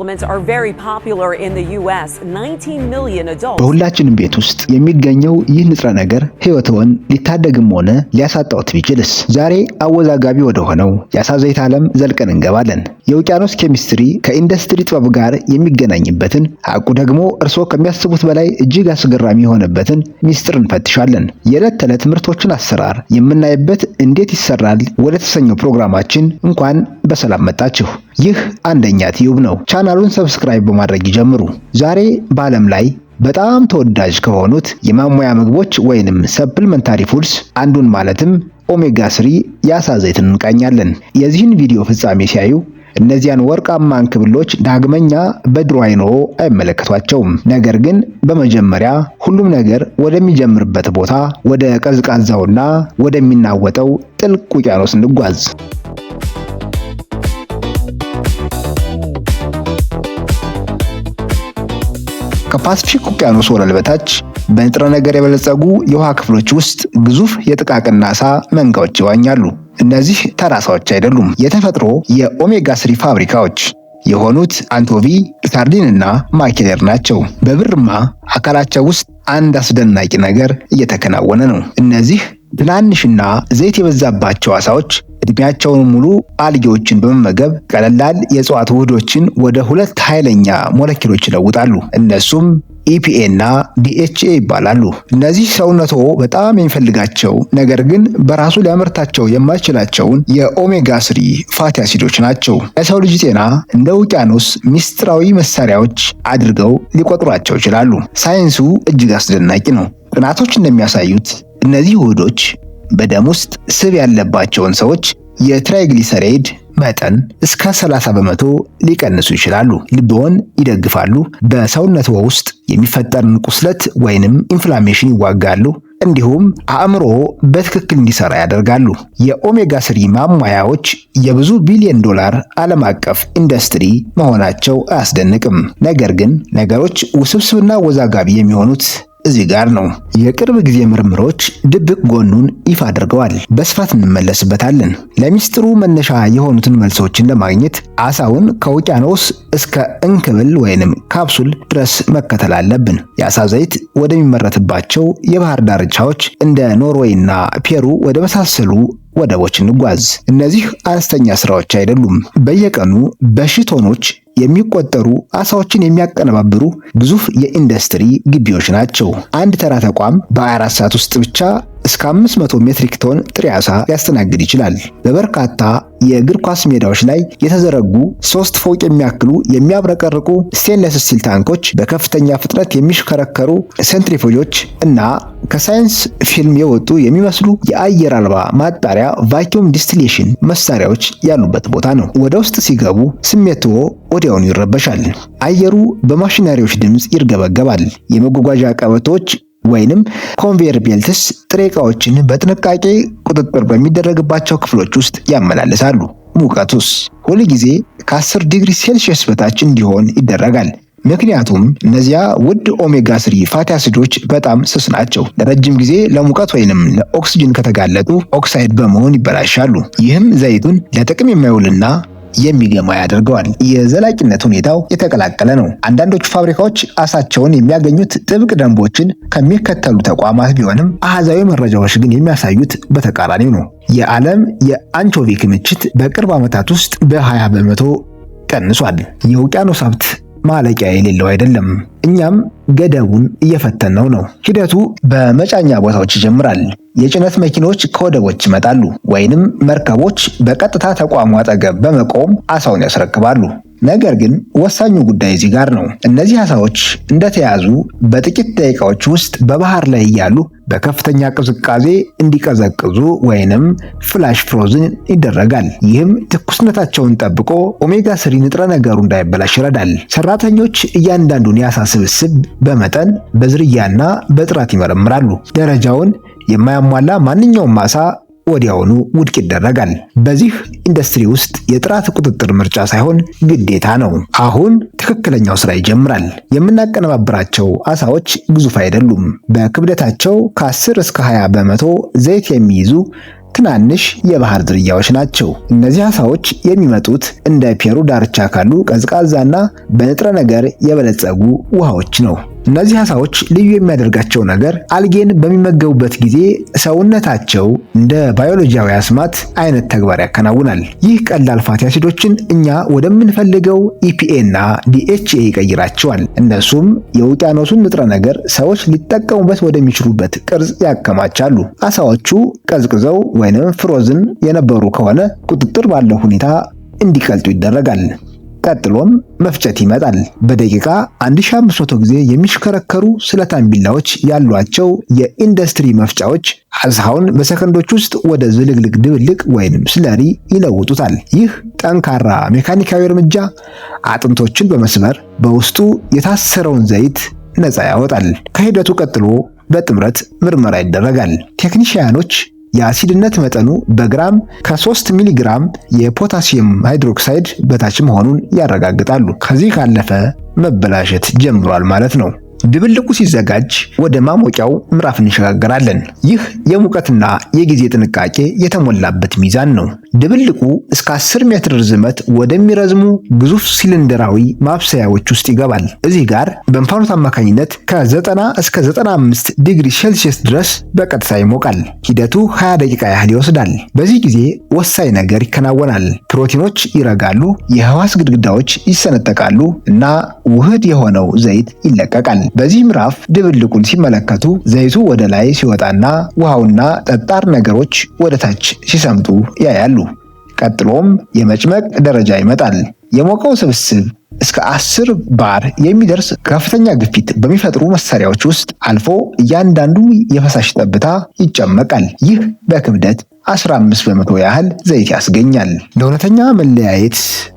Supplements are very popular in the U.S. 19 million adults. በሁላችንም ቤት ውስጥ የሚገኘው ይህ ንጥረ ነገር ሕይወትዎን ሊታደግም ሆነ ሊያሳጣዎት ቢችልስ? ዛሬ አወዛጋቢ ወደ ሆነው የአሳ ዘይት ዓለም ዘልቀን እንገባለን። የውቅያኖስ ኬሚስትሪ ከኢንዱስትሪ ጥበብ ጋር የሚገናኝበትን፣ ሐቁ ደግሞ እርስዎ ከሚያስቡት በላይ እጅግ አስገራሚ የሆነበትን ሚስጥር እንፈትሻለን። የዕለት ተዕለት ምርቶችን አሰራር የምናይበት "እንዴት ይሰራል" ወደ ተሰኘው ፕሮግራማችን እንኳን በሰላም መጣችሁ። ይህ አንደኛ ቲዩብ ነው። ቻናሉን subscribe በማድረግ ይጀምሩ። ዛሬ በዓለም ላይ በጣም ተወዳጅ ከሆኑት የማሟያ ምግቦች ወይንም supplementary foods አንዱን ማለትም omega 3 የአሳ ዘይትን እንቃኛለን። የዚህን ቪዲዮ ፍጻሜ ሲያዩ እነዚያን ወርቃማ እንክብሎች ዳግመኛ በድሮ አይኖ አይመለከቷቸውም። ነገር ግን በመጀመሪያ ሁሉም ነገር ወደሚጀምርበት ቦታ፣ ወደ ቀዝቃዛውና ወደሚናወጠው ጥልቅ ውቅያኖስ እንጓዝ። ከፓስፊክ ውቅያኖስ ወለል በታች በንጥረ ነገር የበለጸጉ የውሃ ክፍሎች ውስጥ ግዙፍ የጥቃቅን አሳ መንጋዎች ይዋኛሉ። እነዚህ ተራ ዓሳዎች አይደሉም። የተፈጥሮ የ omega 3 ፋብሪካዎች የሆኑት anchovy፣ ሳርዲን እና mackerel ናቸው። በብርማ አካላቸው ውስጥ አንድ አስደናቂ ነገር እየተከናወነ ነው። እነዚህ ትናንሽና ዘይት የበዛባቸው ዓሳዎች እድሜያቸውን ሙሉ አልጌዎችን በመመገብ ቀላል የእጽዋት ውህዶችን ወደ ሁለት ኃይለኛ ሞለኪሎች ይለውጣሉ። እነሱም EPA እና DHA ይባላሉ። እነዚህ ሰውነቶ በጣም የሚፈልጋቸው ነገር ግን በራሱ ሊያመርታቸው የማይችላቸውን የ omega 3 fatty አሲዶች ናቸው። ለሰው ልጅ ጤና እንደ ውቅያኖስ ሚስጥራዊ መሳሪያዎች አድርገው ሊቆጥሯቸው ይችላሉ። ሳይንሱ እጅግ አስደናቂ ነው። ጥናቶች እንደሚያሳዩት እነዚህ ውህዶች በደም ውስጥ ስብ ያለባቸውን ሰዎች የ triglyceride መጠን እስከ 30% ሊቀንሱ ይችላሉ። ልብዎን ይደግፋሉ፣ በሰውነትዎ ውስጥ የሚፈጠርን ቁስለት ወይንም inflammation ይዋጋሉ፣ እንዲሁም አእምሮ በትክክል እንዲሰራ ያደርጋሉ። የ omega 3 ማሟያዎች የብዙ ቢሊዮን ዶላር ዓለም አቀፍ ኢንዱስትሪ መሆናቸው አያስደንቅም። ነገር ግን ነገሮች ውስብስብና አወዛጋቢ የሚሆኑት እዚህ ጋር ነው። የቅርብ ጊዜ ምርምሮች ድብቅ ጎኑን ይፋ አድርገዋል። በስፋት እንመለስበታለን። ለሚስጥሩ መነሻ የሆኑትን መልሶችን ለማግኘት አሳውን ከውቅያኖስ እስከ እንክብል ወይንም ካፕሱል ድረስ መከተል አለብን። የአሳ ዘይት ወደሚመረትባቸው የባህር ዳርቻዎች እንደ ኖርዌይ እና ፔሩ ወደ መሳሰሉ ወደቦች እንጓዝ። እነዚህ አነስተኛ ስራዎች አይደሉም። በየቀኑ በሺህ ቶኖች የሚቆጠሩ አሳዎችን የሚያቀነባብሩ ግዙፍ የኢንዱስትሪ ግቢዎች ናቸው። አንድ ተራ ተቋም በ24 ሰዓት ውስጥ ብቻ እስከ 500 ሜትሪክ ቶን ጥሬ ዓሳ ሊያስተናግድ ይችላል። በበርካታ የእግር ኳስ ሜዳዎች ላይ የተዘረጉ ሶስት ፎቅ የሚያክሉ የሚያብረቀርቁ stainless steel ታንኮች፣ በከፍተኛ ፍጥነት የሚሽከረከሩ ሴንትሪፉጆች እና ከሳይንስ ፊልም የወጡ የሚመስሉ የአየር አልባ ማጣሪያ vacuum distillation መሳሪያዎች ያሉበት ቦታ ነው። ወደ ውስጥ ሲገቡ ስሜትዎ ወዲያውኑ ይረበሻል። አየሩ በማሽነሪዎች ድምፅ ይርገበገባል። የመጓጓዣ ቀበቶች ወይንም conveyor belts ጥሬ ዕቃዎችን በጥንቃቄ ቁጥጥር በሚደረግባቸው ክፍሎች ውስጥ ያመላልሳሉ። ሙቀቱስ ሁል ጊዜ ከ10 ዲግሪ ሴልሺየስ በታች እንዲሆን ይደረጋል። ምክንያቱም እነዚያ ውድ omega 3 fatty አሲዶች በጣም ስስ ናቸው። ለረጅም ጊዜ ለሙቀት ወይንም ለኦክስጅን ከተጋለጡ ኦክሳይድ በመሆን ይበላሻሉ። ይህም ዘይቱን ለጥቅም የማይውልና የሚገማ ያደርገዋል። የዘላቂነት ሁኔታው የተቀላቀለ ነው። አንዳንዶቹ ፋብሪካዎች አሳቸውን የሚያገኙት ጥብቅ ደንቦችን ከሚከተሉ ተቋማት ቢሆንም አሃዛዊ መረጃዎች ግን የሚያሳዩት በተቃራኒው ነው። የዓለም የ anchovy ክምችት በቅርብ ዓመታት ውስጥ በ20% ቀንሷል። የውቅያኖስ ሀብት ማለቂያ የሌለው አይደለም። እኛም ገደቡን እየፈተነው ነው። ሂደቱ በመጫኛ ቦታዎች ይጀምራል። የጭነት መኪኖች ከወደቦች ይመጣሉ፣ ወይንም መርከቦች በቀጥታ ተቋሙ አጠገብ በመቆም አሳውን ያስረክባሉ። ነገር ግን ወሳኙ ጉዳይ እዚህ ጋር ነው። እነዚህ አሳዎች እንደተያዙ በጥቂት ደቂቃዎች ውስጥ በባህር ላይ እያሉ በከፍተኛ ቅዝቃዜ እንዲቀዘቅዙ ወይንም flash frozen ይደረጋል። ይህም ትኩስነታቸውን ጠብቆ omega 3 ንጥረ ነገሩ እንዳይበላሽ ይረዳል። ሰራተኞች እያንዳንዱን የአሳ ስብስብ በመጠን፣ በዝርያና በጥራት ይመረምራሉ። ደረጃውን የማያሟላ ማንኛውም አሳ ወዲያውኑ ውድቅ ይደረጋል። በዚህ ኢንዱስትሪ ውስጥ የጥራት ቁጥጥር ምርጫ ሳይሆን ግዴታ ነው። አሁን ትክክለኛው ስራ ይጀምራል። የምናቀነባብራቸው አሳዎች ግዙፍ አይደሉም። በክብደታቸው ከ10 እስከ 20% ዘይት የሚይዙ ትናንሽ የባህር ዝርያዎች ናቸው። እነዚህ ዓሳዎች የሚመጡት እንደ ፔሩ ዳርቻ ካሉ ቀዝቃዛና በንጥረ ነገር የበለጸጉ ውሃዎች ነው። እነዚህ ዓሳዎች ልዩ የሚያደርጋቸው ነገር አልጌን በሚመገቡበት ጊዜ ሰውነታቸው እንደ ባዮሎጂያዊ አስማት አይነት ተግባር ያከናውናል። ይህ ቀላል fatty አሲዶችን እኛ ወደምንፈልገው EPA እና DHA ይቀይራቸዋል። እነሱም የውቅያኖሱን ንጥረ ነገር ሰዎች ሊጠቀሙበት ወደሚችሉበት ቅርጽ ያከማቻሉ። ዓሳዎቹ ቀዝቅዘው ወይንም frozen የነበሩ ከሆነ ቁጥጥር ባለው ሁኔታ እንዲቀልጡ ይደረጋል። ቀጥሎም መፍጨት ይመጣል። በደቂቃ 1500 ጊዜ የሚሽከረከሩ ስለታም ቢላዎች ያሏቸው የኢንዱስትሪ መፍጫዎች አሳውን በሰከንዶች ውስጥ ወደ ዝልግልግ ድብልቅ ወይንም slurry ይለውጡታል። ይህ ጠንካራ ሜካኒካዊ እርምጃ አጥንቶችን በመስበር በውስጡ የታሰረውን ዘይት ነፃ ያወጣል። ከሂደቱ ቀጥሎ በጥምረት ምርመራ ይደረጋል። ቴክኒሽያኖች የአሲድነት መጠኑ በግራም ከ3 ሚሊግራም የፖታሲየም ሃይድሮክሳይድ በታች መሆኑን ያረጋግጣሉ። ከዚህ ካለፈ መበላሸት ጀምሯል ማለት ነው። ድብልቁ ሲዘጋጅ ወደ ማሞቂያው ምዕራፍ እንሸጋገራለን። ይህ የሙቀትና የጊዜ ጥንቃቄ የተሞላበት ሚዛን ነው። ድብልቁ እስከ 10 ሜትር ርዝመት ወደሚረዝሙ ግዙፍ ሲሊንደራዊ ማብሰያዎች ውስጥ ይገባል። እዚህ ጋር በእንፋሎት አማካኝነት ከ90 እስከ 95 ዲግሪ ሴልሲየስ ድረስ በቀጥታ ይሞቃል። ሂደቱ 20 ደቂቃ ያህል ይወስዳል። በዚህ ጊዜ ወሳኝ ነገር ይከናወናል። ፕሮቲኖች ይረጋሉ፣ የህዋስ ግድግዳዎች ይሰነጠቃሉ እና ውህድ የሆነው ዘይት ይለቀቃል። በዚህ ምዕራፍ ድብልቁን ሲመለከቱ ዘይቱ ወደ ላይ ሲወጣና ውሃውና ጠጣር ነገሮች ወደ ታች ሲሰምጡ ያያሉ። ቀጥሎም የመጭመቅ ደረጃ ይመጣል። የሞቀው ስብስብ እስከ 10 ባር የሚደርስ ከፍተኛ ግፊት በሚፈጥሩ መሳሪያዎች ውስጥ አልፎ እያንዳንዱ የፈሳሽ ጠብታ ይጨመቃል። ይህ በክብደት 15% ያህል ዘይት ያስገኛል። ለእውነተኛ መለያየት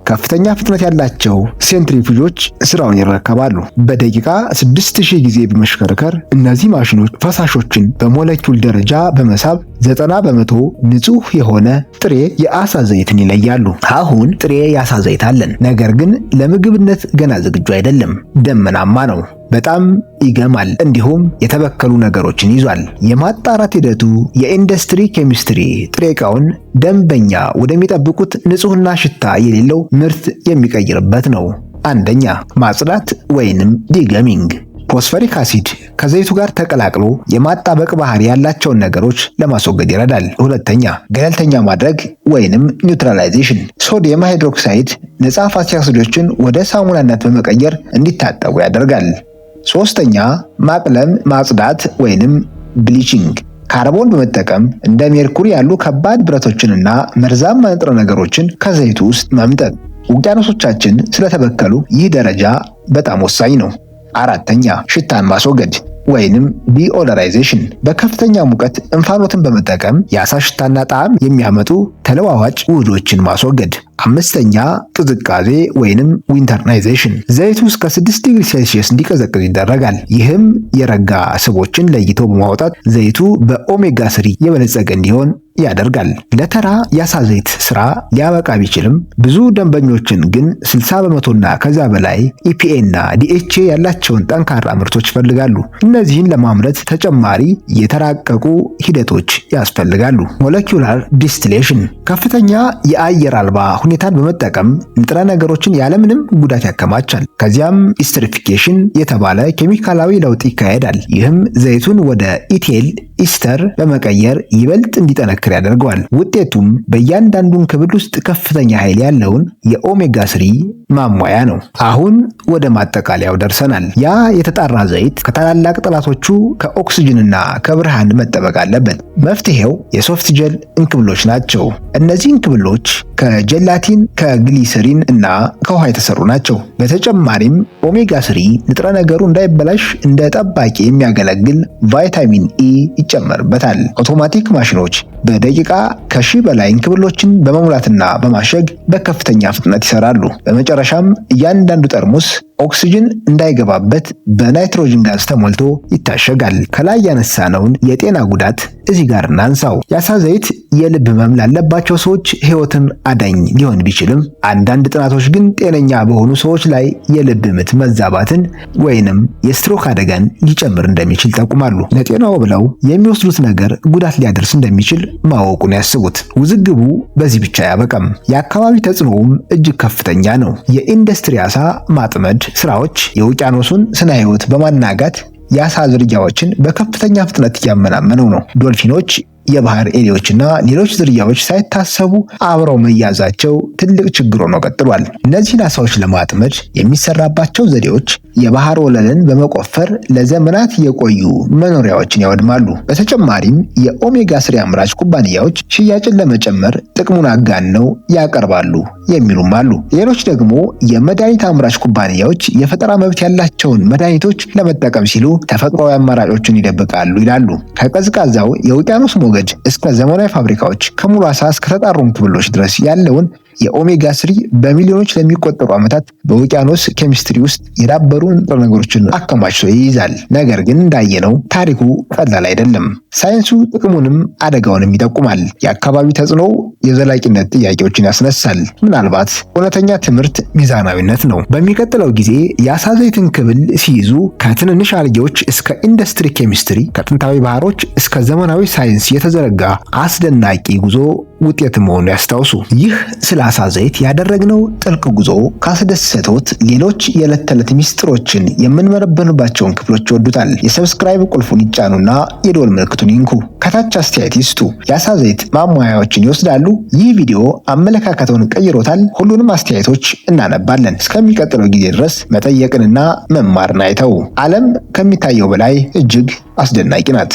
ከፍተኛ ፍጥነት ያላቸው ሴንትሪፉጆች ስራውን ይረከባሉ። በደቂቃ 6000 ጊዜ በመሽከርከር እነዚህ ማሽኖች ፈሳሾችን በሞለኪውል ደረጃ በመሳብ 90% ንጹህ የሆነ ጥሬ የአሳ ዘይትን ይለያሉ። አሁን ጥሬ የአሳ ዘይት አለን፣ ነገር ግን ለምግብነት ገና ዝግጁ አይደለም። ደመናማ ነው። በጣም ይገማል፣ እንዲሁም የተበከሉ ነገሮችን ይዟል። የማጣራት ሂደቱ የኢንዱስትሪ ኬሚስትሪ ጥሬ ዕቃውን ደንበኛ ወደሚጠብቁት ንጹህና ሽታ የሌለው ምርት የሚቀይርበት ነው። አንደኛ፣ ማጽዳት ወይንም degumming። ፎስፈሪክ አሲድ ከዘይቱ ጋር ተቀላቅሎ የማጣበቅ ባህሪ ያላቸውን ነገሮች ለማስወገድ ይረዳል። ሁለተኛ፣ ገለልተኛ ማድረግ ወይንም neutralization። ሶዲየም ሃይድሮክሳይድ ነፃ fatty አሲዶችን ወደ ሳሙናነት በመቀየር እንዲታጠቡ ያደርጋል። ሶስተኛ፣ ማቅለም ማጽዳት ወይንም bleaching። ካርቦን በመጠቀም እንደ ሜርኩሪ ያሉ ከባድ ብረቶችንና መርዛማ ንጥረ ነገሮችን ከዘይቱ ውስጥ መምጠጥ። ውቅያኖሶቻችን ስለተበከሉ ይህ ደረጃ በጣም ወሳኝ ነው። አራተኛ፣ ሽታን ማስወገድ ወይንም deodorization። በከፍተኛ ሙቀት እንፋሎትን በመጠቀም የአሳ ሽታና ጣዕም የሚያመጡ ተለዋዋጭ ውህዶችን ማስወገድ። አምስተኛ፣ ቅዝቃዜ ወይንም winterization። ዘይቱ እስከ 6 ዲግሪ ሴልሲየስ እንዲቀዘቅዝ ይደረጋል። ይህም የረጋ ስቦችን ለይቶ በማውጣት ዘይቱ በ omega 3 የበለጸገ እንዲሆን ያደርጋል። ለተራ የአሳ ዘይት ስራ ሊያበቃ ቢችልም ብዙ ደንበኞችን ግን 60%ና ከዚያ በላይ EPA እና DHA ያላቸውን ጠንካራ ምርቶች ይፈልጋሉ። እነዚህን ለማምረት ተጨማሪ የተራቀቁ ሂደቶች ያስፈልጋሉ። Molecular distillation ከፍተኛ የአየር አልባ ሁኔታን በመጠቀም ንጥረ ነገሮችን ያለምንም ጉዳት ያከማቻል። ከዚያም esterification የተባለ ኬሚካላዊ ለውጥ ይካሄዳል። ይህም ዘይቱን ወደ ethyl ester በመቀየር ይበልጥ እንዲጠነክር ያደርገዋል። ውጤቱም በእያንዳንዱ እንክብል ውስጥ ከፍተኛ ኃይል ያለውን የ omega 3 ማሟያ ነው። አሁን ወደ ማጠቃለያው ደርሰናል። ያ የተጣራ ዘይት ከታላላቅ ጠላቶቹ ከኦክስጅንና ከብርሃን መጠበቅ አለበት። መፍትሄው የ soft gel እንክብሎች ናቸው። እነዚህ እንክብሎች ከጀላቲን፣ ከግሊሰሪን እና ከውሃ የተሰሩ ናቸው። በተጨማሪም omega 3 ንጥረ ነገሩ እንዳይበላሽ እንደ ጠባቂ የሚያገለግል ቫይታሚን ኢ ይጨመርበታል። አውቶማቲክ ማሽኖች በደቂቃ ከ1000 በላይ እንክብሎችን በመሙላትና በማሸግ በከፍተኛ ፍጥነት ይሰራሉ። በመጨረሻም እያንዳንዱ ጠርሙስ ኦክስጅን እንዳይገባበት በናይትሮጅን ጋዝ ተሞልቶ ይታሸጋል። ከላይ ያነሳነውን የጤና ጉዳት እዚህ ጋር እናንሳው። የአሳ ዘይት የልብ ህመም ላለባቸው ሰዎች ህይወትን አዳኝ ሊሆን ቢችልም አንዳንድ ጥናቶች ግን ጤነኛ በሆኑ ሰዎች ላይ የልብ ምት መዛባትን ወይንም የስትሮክ አደጋን ሊጨምር እንደሚችል ይጠቁማሉ። ለጤናው ብለው የሚወስዱት ነገር ጉዳት ሊያደርስ እንደሚችል ማወቁን ያስቡት። ውዝግቡ በዚህ ብቻ አያበቃም። የአካባቢ ተጽዕኖውም እጅግ ከፍተኛ ነው። የኢንዱስትሪ አሳ ማጥመድ ስራዎች የውቅያኖሱን ስነ ህይወት በማናጋት የአሳ ዝርያዎችን በከፍተኛ ፍጥነት እያመናመነው ነው። ዶልፊኖች፣ የባህር ኤሊዎችና ሌሎች ዝርያዎች ሳይታሰቡ አብረው መያዛቸው ትልቅ ችግር ሆኖ ቀጥሏል። እነዚህን አሳዎች ለማጥመድ የሚሰራባቸው ዘዴዎች የባህር ወለልን በመቆፈር ለዘመናት የቆዩ መኖሪያዎችን ያወድማሉ። በተጨማሪም የ omega 3 አምራች ኩባንያዎች ሽያጭን ለመጨመር ጥቅሙን አጋነው ያቀርባሉ የሚሉም አሉ። ሌሎች ደግሞ የመድኃኒት አምራች ኩባንያዎች የፈጠራ መብት ያላቸውን መድኃኒቶች ለመጠቀም ሲሉ ተፈጥሯዊ አማራጮችን ይደብቃሉ ይላሉ። ከቀዝቃዛው የውቅያኖስ ሞገድ እስከ ዘመናዊ ፋብሪካዎች፣ ከሙሉ ዓሳ እስከ ተጣሩ እንክብሎች ድረስ ያለውን የ omega 3 በሚሊዮኖች ለሚቆጠሩ ዓመታት በውቅያኖስ ኬሚስትሪ ውስጥ የዳበሩ ንጥረ ነገሮችን አከማችቶ ይይዛል። ነገር ግን እንዳየነው ታሪኩ ቀላል አይደለም። ሳይንሱ ጥቅሙንም አደጋውንም ይጠቁማል። የአካባቢ ተጽዕኖ የዘላቂነት ጥያቄዎችን ያስነሳል። ምናልባት እውነተኛ ትምህርት ሚዛናዊነት ነው። በሚቀጥለው ጊዜ የአሳ ዘይት እንክብል ሲይዙ ከትንንሽ አልጌዎች እስከ ኢንዱስትሪ ኬሚስትሪ፣ ከጥንታዊ ባህሮች እስከ ዘመናዊ ሳይንስ የተዘረጋ አስደናቂ ጉዞ ውጤት መሆኑን ያስታውሱ። ይህ ስለ አሳ ዘይት ያደረግነው ጥልቅ ጉዞ ካስደሰቶት ሌሎች የዕለት ተዕለት ሚስጥሮችን የምንመረምርባቸውን ክፍሎች ይወዱታል። የ subscribe ቁልፉን ይጫኑና የደወል ምልክቱን ይንኩ። ከታች አስተያየት ይስጡ። የአሳ ዘይት ማሟያዎችን ይወስዳሉ? ይህ ቪዲዮ አመለካከተውን ቀይሮታል? ሁሉንም አስተያየቶች እናነባለን። እስከሚቀጥለው ጊዜ ድረስ መጠየቅንና መማርን አይተው። ዓለም ከሚታየው በላይ እጅግ አስደናቂ ናት።